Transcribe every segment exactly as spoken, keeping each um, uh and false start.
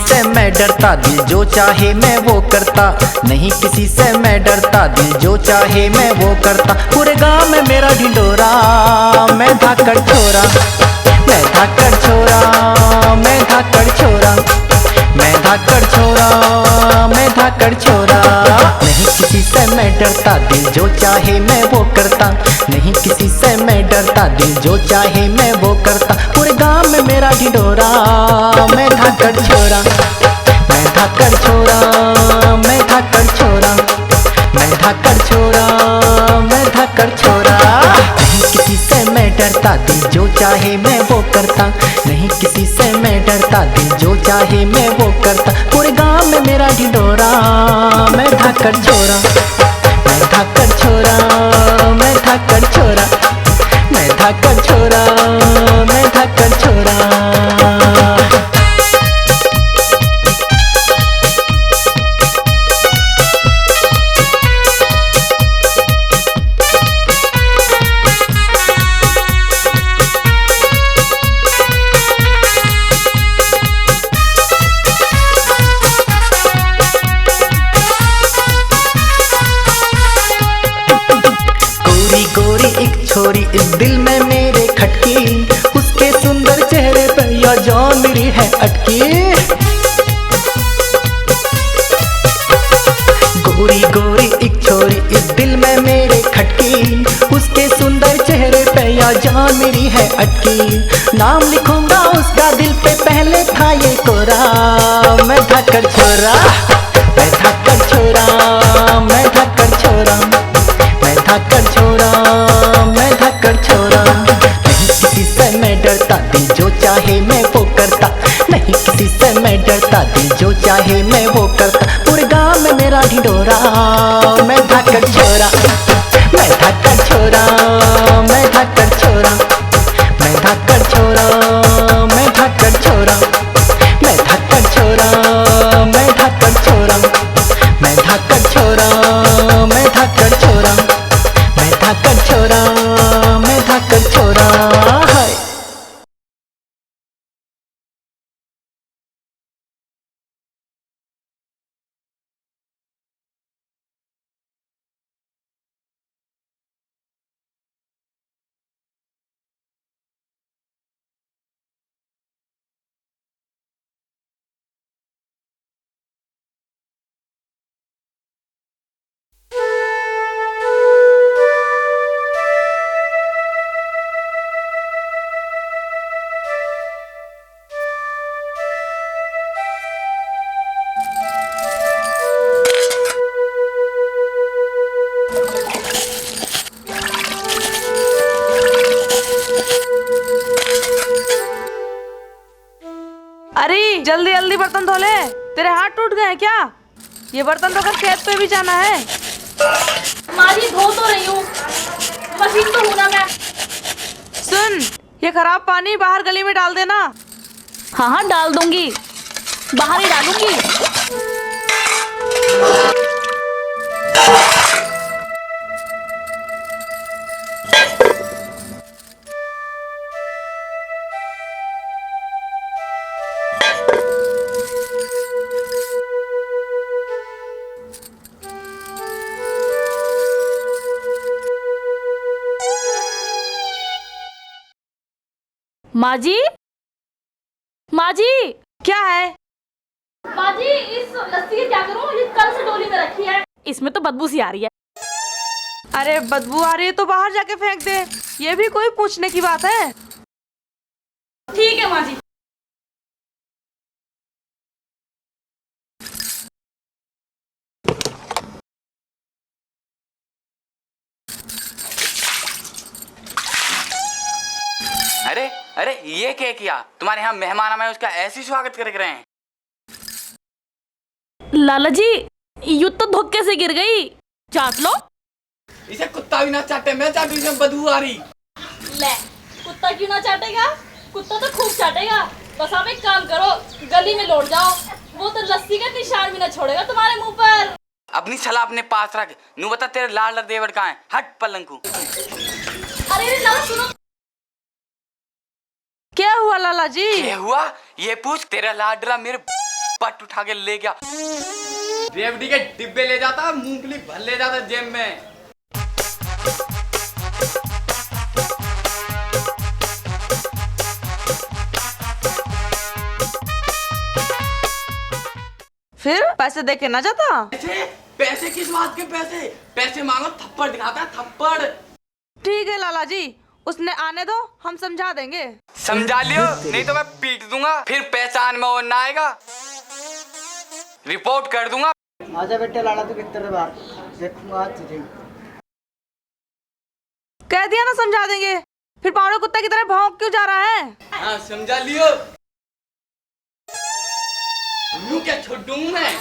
से मैं डरता, दिल जो चाहे मैं वो करता। नहीं किसी से मैं डरता, दिल जो चाहे मैं वो करता। पूरे गांव में मेरा ढिंडोरा, मैं धाकड़ छोरा। मैं धाकड़ छोरा, मैं धाकड़ छोरा, मैं धाकड़ छोरा, मैं धाकड़ छोरा। नहीं किसी से मैं डरता, दिल जो चाहे मैं वो करता। नहीं किसी से मैं डरता, दिल जो चाहे मैं वो करता। पूरे गांव में मेरा ढिंडोरा, मैं धाकड़ छोरा। मैं धाकड़ छोरा, मैं धाकड़ छोरा, मैं धाकड़ छोरा, मैं धाकड़ छोरा। नहीं किसी से मैं डरता, दिल जो चाहे मैं वो करता। नहीं किसी से मैं डरता, दिल जो चाहे मैं वो करता। पूरे गांव में मेरा ढिंडोरा, मैं धाकड़ छोरा। मैं धाकड़ छोरा, मैं धाकड़ छोरा, मैं धाकड़ छोरा, मैं धाकड़ छोरा। गोरी गोरी एक छोरी इस दिल में मेरे खटकी, उसके सुंदर चेहरे पे या जान मेरी है अटकी। गोरी गोरी एक छोरी इस दिल में मेरे खटकी, उसके सुंदर चेहरे पे या जान मेरी है अटकी। नाम लिखूंगा उसका दिल पे, पहले था ये कोरा। मैं धाकड़ छोरा, मैं धाकड़ छोरा, मैं धाकड़ छोरा, मैं धाकड़ छोरा, मैं धाकड़ छोरा। नहीं किसी से मैं डरता, दिल जो चाहे मैं वो करता। नहीं किसी से मैं डरता, दिल जो चाहे मैं वो करता। पूरे गांव में मेरा ढिंडोरा, मैं धाकड़ छोरा। मैं धाकड़ छोरा, मैं धाकड़ छोरा, मैं धाकड़ छोरा, मैं धाकड़ छोरा, मैं धाकड़ छोरा, मैं धाकड़ छोरा, मैं धाकड़ छोरा, मैं धाकड़ छोरा, मैं धाकड़ छोरा, मैं धाकड़ छोरा। हाय। अरे, जल्दी जल्दी बर्तन धो ले, तेरे हाथ टूट गए हैं क्या? ये बर्तन धोकर खेत पे भी जाना है। माँ जी, धो तो रही हूँ, मशीन तो हूँ ना मैं। सुन, ये खराब पानी बाहर गली में डाल देना। हाँ हाँ, डाल दूंगी, बाहर ही डालूंगी। माँ जी, माँ जी। क्या है? माँ जी, इस लस्सी की क्या करूँ? ये कल से डोली में रखी है। इसमें तो बदबू सी आ रही है। अरे, बदबू आ रही है तो बाहर जाके फेंक दे, ये भी कोई पूछने की बात है? ठीक है माँ जी। अरे, अरे, ये क्या किया? तुम्हारे यहाँ मेहमान आए, उसका ऐसी स्वागत करके रहे हैं। लाला जी, यू तो धोखे से गिर गई। चाट लो। इसे कुत्ता भी ना चाटे, मैं चाटू, इसमें बदबू आ रही। ले, कुत्ता क्यों ना चाटेगा? कुत्ता तो खूब चाटेगा। बस आप एक काम करो, गली में लौट जाओ, वो तो लस्सी का निशान भी ना छोड़ेगा तुम्हारे मुंह पर। अपनी सलाह अपने पास रख। नू बता, तेरे लाडला देवर कहाँ है? हट पलंग को। अरे रे लाला, सुनो। क्या हुआ लाला जी? क्या हुआ? ये पूछ, तेरा लाडला मेरे पट उठा के ले गया। रेवड़ी के डिब्बे ले जाता, मूंगफली भर ले जाता जेब में। फिर पैसे दे के ना जाता? पैसे? पैसे किस बात के पैसे? पैसे मांगो, थप्पड़ दिखाता है, थप्पड़। ठीक है लाला जी, उसने आने दो, हम समझा देंगे। समझा लियो, नहीं तो मैं पीट दूंगा। फिर पहचान में और ना आएगा, रिपोर्ट कर दूंगा। आजा बेटे लाला, तू भीतर बाहर, देखूंगा आज तुझे। कह दिया ना समझा देंगे, फिर पावड़े कुत्ते की तरह भौंक क्यों जा रहा है? हाँ, समझा लियो। यूं क्या छोड़ूं मैं?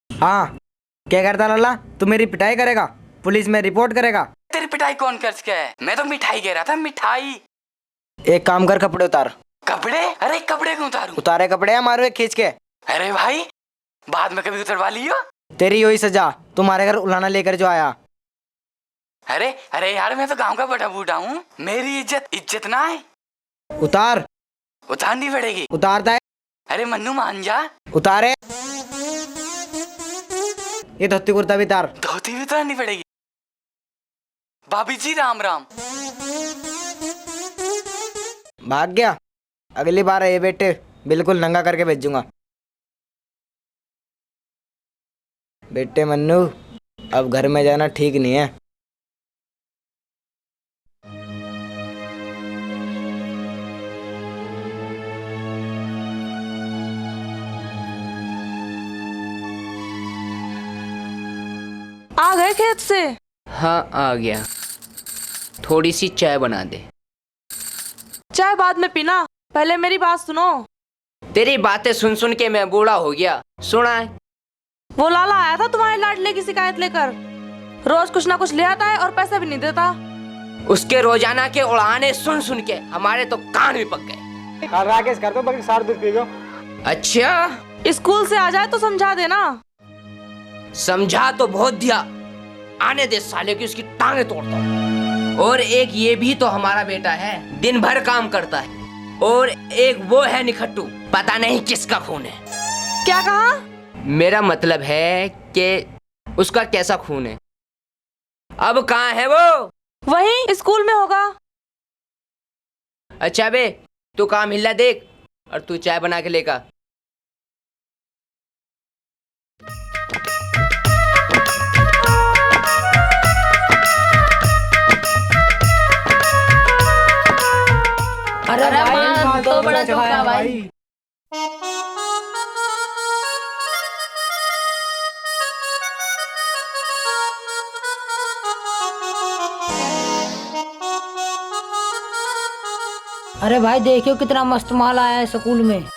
हाँ, क्या करता लाला? तू मेरी पिटाई करेगा, पुलिस में रिपोर्ट करेगा? तेरी पिटाई कौन कर सके है? मैं तो मिठाई कह रहा था, मिठाई। एक काम कर, कपड़े उतार। कपड़े? अरे, कपड़े क्यों उतारूं? उतारे कपड़े, मारो एक खींच के। अरे भाई, बाद में कभी उतरवा लियो। तेरी योही सजा, तुम्हारे घर उलाना लेकर जो आया। अरे, अरे यार, मैं तो गांव का बड़ा बूढ़ा हूँ, मेरी इज्जत, इज्जत ना है। उतार। उतारनी पड़ेगी। उतारता है। अरे मन्नू, मान जा। उतारे। ये धोती कुर्ता भी उतार। धोती भी उतारनी पड़ेगी। भाभी जी, राम राम। भाग गया। अगली बार ये बेटे बिल्कुल नंगा करके भेजूंगा। बेटे मन्नू, अब घर में जाना ठीक नहीं है। आ गए खेत से? हाँ, आ गया। थोड़ी सी चाय बना दे। चाय बाद में पीना, पहले मेरी बात सुनो। तेरी बातें सुन सुन के मैं बूढ़ा हो गया। सुना है? वो लाला आया था तुम्हारे लाडले की शिकायत लेकर, रोज कुछ ना कुछ ले आता है और पैसे भी नहीं देता। उसके रोजाना के उड़ाने सुन सुन के हमारे तो कान भी पक गए। कल राकेश घर पे बकरी सार दूध पी गयो। अच्छा, स्कूल से आ जाए तो समझा देना। समझा तो बहुत दिया, आने दे साले की, उसकी टांगें तोड़ता हूँ। और एक ये भी तो हमारा बेटा है, दिन भर काम करता है। और एक वो है निखट्टू, पता नहीं किसका खून है। क्या कहा? मेरा मतलब है कि उसका कैसा खून है। अब कहाँ है वो? वहीं स्कूल में होगा। अच्छा बे, तू काम हिल्ला देख और तू चाय बना के लेकर। अरे अरे माँ, माँ, तो बड़ा चौका भाई। अरे भाई, देखियो कितना मस्त माल आया है स्कूल में।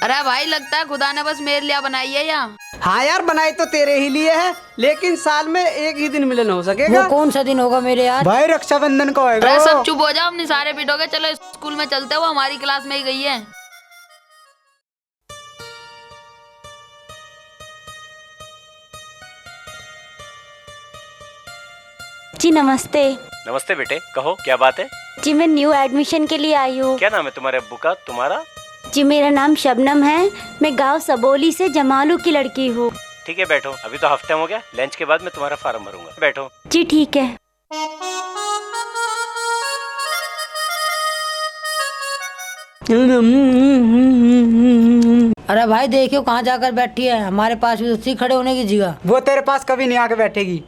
अरे भाई, लगता है खुदा ने बस मेरे लिए बनाई है या। हाँ यार, बनाई तो तेरे ही लिए है, लेकिन साल में एक ही दिन मिलन हो सकेगा। वो कौन सा दिन होगा मेरे यार? भाई, रक्षाबंधन का होएगा अरे वो। सब चुप हो जाओ, अपनी सारे पिटोगे। चलो स्कूल में चलते, वो हमारी क्लास में ही गई है। जी नमस्ते। नमस्ते बेटे, कहो क्या बात है? जी मैं न्यू एडमिशन के लिए आई हूँ। क्या नाम है तुम्हारे अब्बू का? तुम्हारा? जी मेरा नाम शबनम है, मैं गांव सबोली से जमालू की लड़की हूँ। ठीक है बैठो, अभी तो हाफ टाइम हो गया, लंच के बाद मैं तुम्हारा फॉर्म भरूंगा। बैठो। जी ठीक है। अरे भाई देखियो कहाँ जाकर बैठी है, हमारे पास भी तो थी खड़े होने की जगह। वो तेरे पास कभी नहीं आके बैठेगी।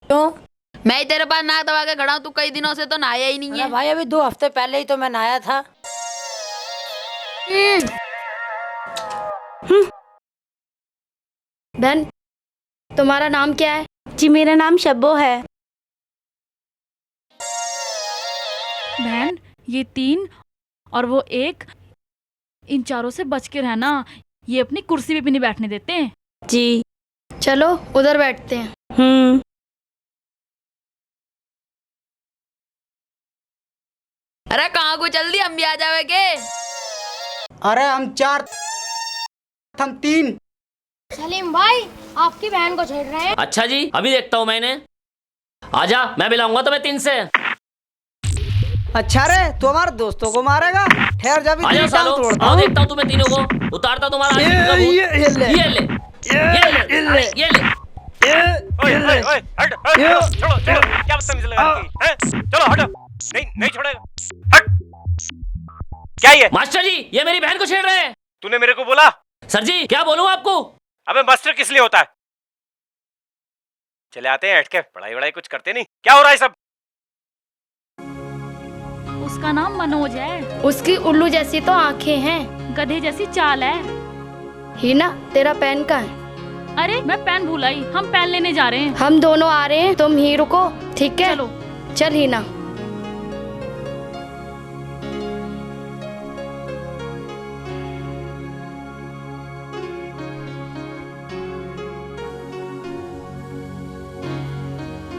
क्यों? मैं ही तेरे पास नाक दबा के खड़ा हूँ, तू कई दिनों से तो नहाया ही नहीं है। अरे भाई अभी दो हफ्ते पहले ही तो मैं नहाया था। हम्म। हम्म। बहन, तुम्हारा नाम क्या है? जी मेरा नाम शब्बो है। बहन, ये तीन और वो एक, इन चारों से बच के रहना, ये अपनी कुर्सी पे भी नहीं बैठने देते। जी। चलो उधर बैठते हैं। हम्म। अरे कहाँ को चल दी, हम भी आ जावे के? अरे हम चार, हम तीन। सलीम भाई, आपकी बहन को छेड़ रहे हैं। अच्छा जी, अभी देखता हूँ मैं इन्हें। आजा, मैं भी लाऊंगा तुम्हें तीन से। अच्छा रे, तू हमारे दोस्तों को मारेगा? ठहर जा, अभी आ जाओ तेरी टांग सालो, तोड़ता आओ हूँ। देखता हूँ तुम्हें तीनों को। उतारता तुम्हारा ये, आशिक का भूत। ये, ये ले। ये ले, ये ले। अरे, ये ले। ये, ओए, ये ले। ओए, ओए, हट, हट, ये। छोड़ो, छोड़ो, छोड़ो। क्या बदतमीजी लगा रखी है, हैं? चलो, हटो। नहीं, नहीं छोड़ेगा। हट। क्या ये? मास्टर जी, ये मेरी बहन को छेड़ रहे हैं। तूने मेरे को बोला? सर जी, क्या बोलूं आपको? अबे, मास्टर किस लिए होता है? चले आते हैं, हट के पढ़ाई वढ़ाई कुछ करते नहीं। क्या हो रहा है सब? उसका नाम मनोज है। उसकी उल्लू जैसी तो आंखें हैं। गधे जैसी चाल है। हीना, तेरा पेन कहाँ है? अरे, मैं पेन भूल आई। हम पेन लेने जा रहे हैं। हम दोनों आ रहे हैं, तुम ही रुको, ठीक है? चलो। चल हीना।